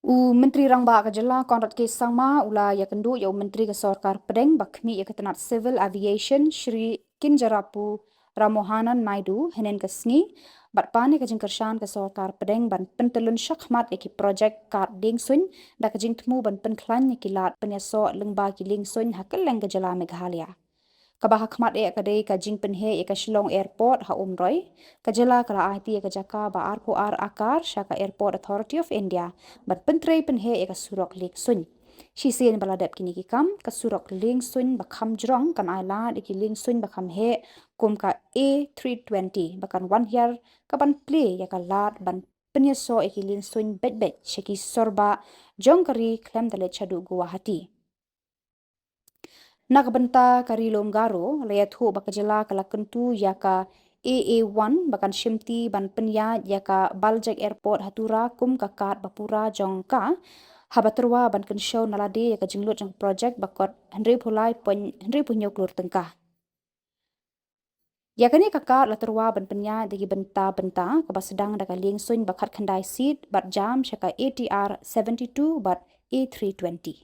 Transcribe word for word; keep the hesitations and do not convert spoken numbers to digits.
U Myntri Rangbah ka jylla Conrad K Sangma u la ïakynduh ïa u Myntri ka Sorkar Pdeng ba khmih ïa ka tnat Civil Aviation Shri Kinjarapu Ramohanan Naidu hynnin ka sngi, bad pan ïa ka jingkyrshan ka Sorkar Pdeng ban pyntyllun shakhmat ïa ki projek kad lieng suiñ da ka jingthmu ban pynkhlaiñ ïa ki lad pynïasoh lyngba ki lieng suiñ ha kylleng ka jylla Meghalaya. Kaba ha khmat eh ka dei ka jingpynheh ïa ka Shillong Airport ha Umroi. Ka jylla ka la aiti ïa ka jaka ba arphew ar akar sha ka Airport Authority of India ban pyntrei pynheh ïa ka surok lieng suiñ. Shisien ba la dep kine ki kam, ka surok lieng suiñ ba kham jrong kan ai lad ïa ki lieng suiñ ba kham heh kum ka A three twenty ba kan wan hiar, ka ban plie ïa ka lad ban pynïasoh ïa ki lieng suiñ beit beit sha ki sorbah jong ka ri khlem da leit shaduh Guwahati. Na ka bynta ka Ri Lum Garo, la ïathuh ba ka jylla ka la kyntu ïa ka A A one ba kan shimti ban pynïaid ïa ka Baljek Airport ha Tura kum ka kad ba pura jong ka, haba tyrwa ban kynshew na lade ïa ka jinglut jong ka projek ba kot hynriewphew lai point hynriewphew hynñiew klur tyngka. Ïa kane ka kad la tyrwa ban pynïaid da ki bynta bynta, kaba sdang da ka lieng suiñ ba khatkhyndai seat bad jam sha ka A T R seventy-two bad A three twenty.